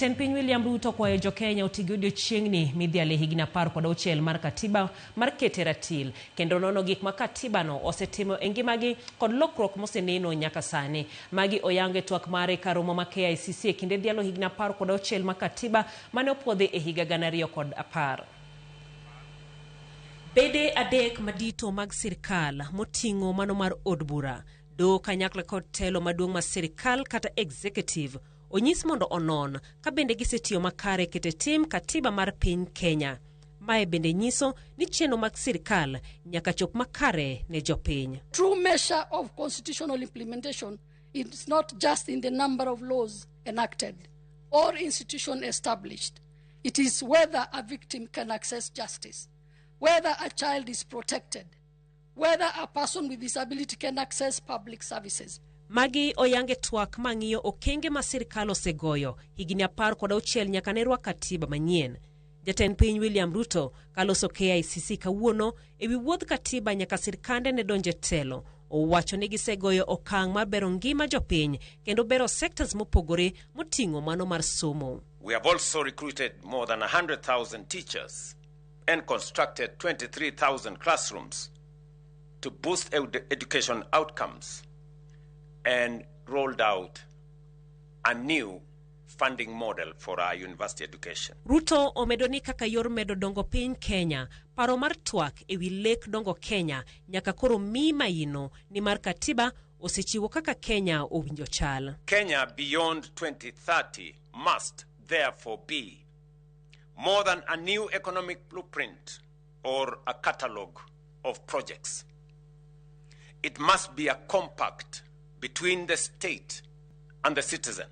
Jatend piny William Ruto okwayo jokenya oti gi odiochieng'ni midhiale higni 16 mar katiba mar kete ratil kendo nono gik ma katibano osetimo e ngimagi kod lokruok moseneno nyaka sani. Magi oyango e twak mare kar romo ma KICC e kinde dhialo higni 16 mar katiba mane opuodhi e higa 2010. Bede adek madito mag sirkal moting'o mano mar od bura, doho kanyakla kod telo maduong' mar sirkal kata executive onyis mondo onon ka bende gisetiyo makare kete tim katiba mar piny Kenya. Mae bende nyiso ni chenro mag sirkal nyaka chop makare ne jopiny. True measure of constitutional implementation is not just in the number of laws enacted or institution established. It is whether a victim can access justice, whether a child is protected, whether a person with disability can access public services. Magi oyange twak mang'iyo okenge ma sirkal osegoyo higni 16 nyaka ne rwak katiba manyien. Jatend piny William Ruto kaloso KICC kawuono ewi wuodh katiba nyaka sirkande ne donje telo. Owacho ni gisegoyo okang' mar bero ngima jopiny kendo bero sectors mopogore moting'o mano mar somo. We have also recruited more than 100,000 teachers and constructed 23,000 classrooms to boost education outcomes and rolled out a new funding model for our university education. Ruto omedo ni kaka yor medo dongo piny Kenya, paro mar twak ewi lek dongo Kenya nyaka koro mi maino ni mar katiba osechiwo kaka Kenya owinjo chal. Kenya beyond 2030 must therefore be more than a new economic blueprint or a catalogue of projects. It must be a compact between the state and the citizen,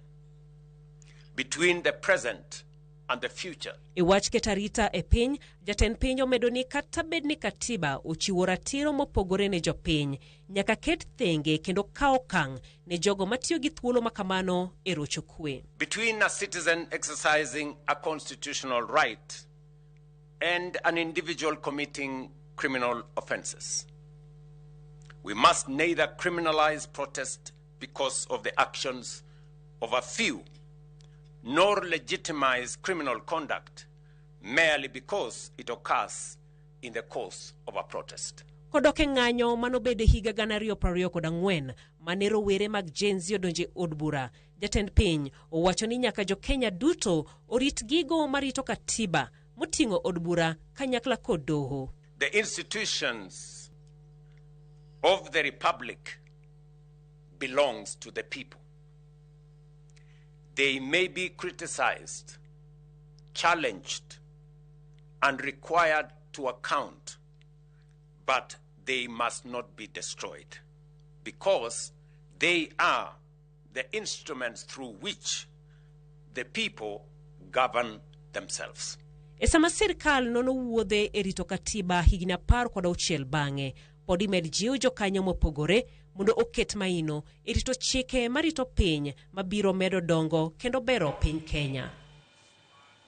between the present and the future. E wach keto arita e piny, jatend piny omedo ni kata bed ni katiba ochiwo ratiro mopogore ne jopiny, nyaka ket thenge kendo kawo okang' ne jogo matiyo gi thuolo ma kamano e rocho kwe. Between a citizen exercising a constitutional right and an individual committing criminal offenses. We must neither criminalize protest because of the actions of a few, nor legitimize criminal conduct merely because it occurs in the course of a protest. Kodok e ng'anyo manobedo e higa 2024 mane rowere mag Gen Z odonjo e od bura, jatend piny owacho ni nyaka jo-Kenya duto orit gigo marito katiba moting'o od bura kanyakla kod doho. The institutions of the republic belongs to the people. They may be criticized, challenged, and required to account, but they must not be destroyed because they are the instruments through which the people govern themselves. E sama sirkal nono wuodhe e rito katiba higni 16 bang'e, pod imed jiw jokanyo mopogore mondo oket maino e rito chike marito piny mabiro medo dongo kendo bero piny Kenya.